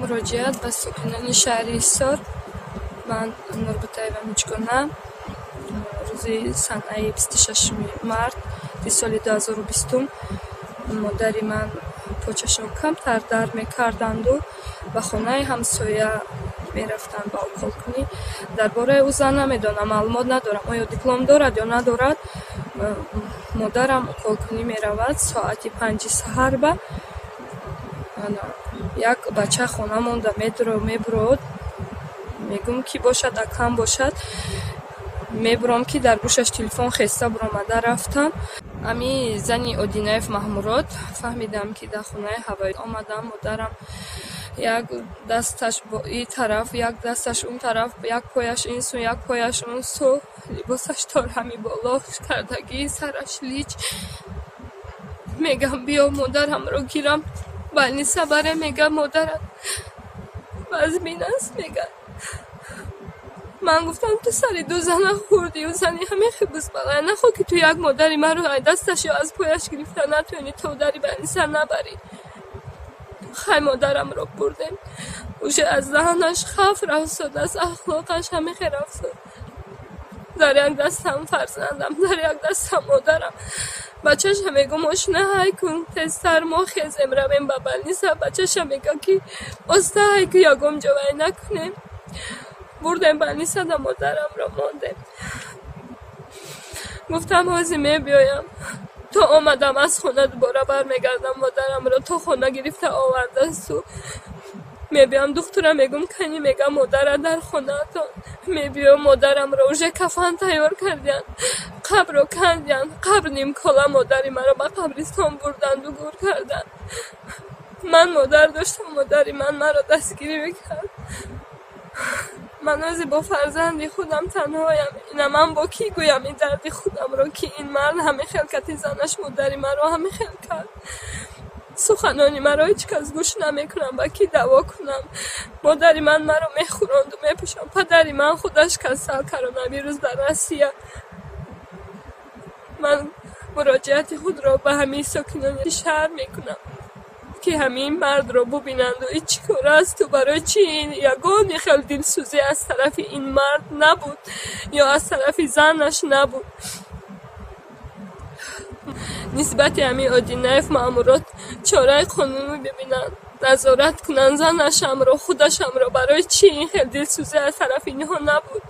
Муроҷиат ба сокинони шаҳри Ҳисор. Ман Нурбутаева Миҷгона. Рӯзи санаи 26 март соли 2020 модари ман почашон камтар дард мекарданду ба хонаи ҳамсоя мерафтанд ба уколкунӣ. Дар бораи ӯ зан намедонам, маълумот надорам, оё диплом дорад ё надорад. Модарам уколкунӣ меравад соати 5-и саҳарба. Як бача хона монда мебурод. Мегӯм, ки бошад, акам бошад. Мебуром, ки дар гӯшаш телефон хеста буромада рафтам. Ами зани Одинаев Маҳмурод фаҳмидам, ки дар хонаи ҳавоӣ омадам. Модарам як дасташ бо и тараф, як дасташ он тараф, як пояш ин сӯ, як пояш он сӯ, либосаш торҳами боло кардагӣ, сараш лич. Мегам, биё модарамро гирам, больница барем. Мегам, модарат вазмин аст, мегам. Ман гуфтам, ту сари ду зана хӯрдию зани ҳамин хибусбалай, нахоҳ ки ту як модари маро аз дасташ ё аз пояш гирифта натавонӣ, то дари больница набарӣ. Хай, модарамро бурдем. Уже аз даҳанаш хаф рафтод, аз ахлоқаш ҳамин хел рафтод. Дар як дастам фарзандам, дар як дастам модарам. Бачаша мегӯ, мошина ҳай кун тезтар, мо хезем, равем ба больница. Бачаша мега, ки оста ҳай ку, ягон ҷо вай накунем. Бурдем больница да, модарамро мондем. Гуфтам, ҳозир мебиёям. То омадам аз хона, дубора бармегардам, модарамро то хона гирифта овардасту мебиём. Духтура мегӯм, кани? Мегам, модара дар хонаатон. Мебиём, модарамро уже кафан тайёр кардиянд, қабрро кандиянд, қабр нимкола, модари маро ба қабристон бурданду гур карданд. Ман модар доштам, модари ман маро дастгирӣ мекард. Ман ҳозир бо фарзанди худам танҳоям. Ина ман бо кӣ гӯям ин дарди худамро, ки ин мард ҳамин хел кати занаш модари маро ҳамин хел кард? Суханони маро ҳеҷ кас гӯш намекунам, ба кӣ даъво кунам? Модари ман маро мехӯронду мепӯшонд. Падари ман худаш касал, коронавирус, дар Россия. Ман муроҷиати худро ба ҳамаи сокинони шаҳр мекунам, ки ҳамин мардро бубинанду ин чӣ кор асту барои чӣ ягони хел дилсӯзӣ аз тарафи ин мард набуд ё аз тарафи занаш набуд. Нисбати ҳамин Одинаев Маъмурот чораи қонунӣ бибинанд, назорат кунанд занашамро, худашамро. Барои чӣ ин хел дилсӯзӣ аз тарафи инҳо набуд?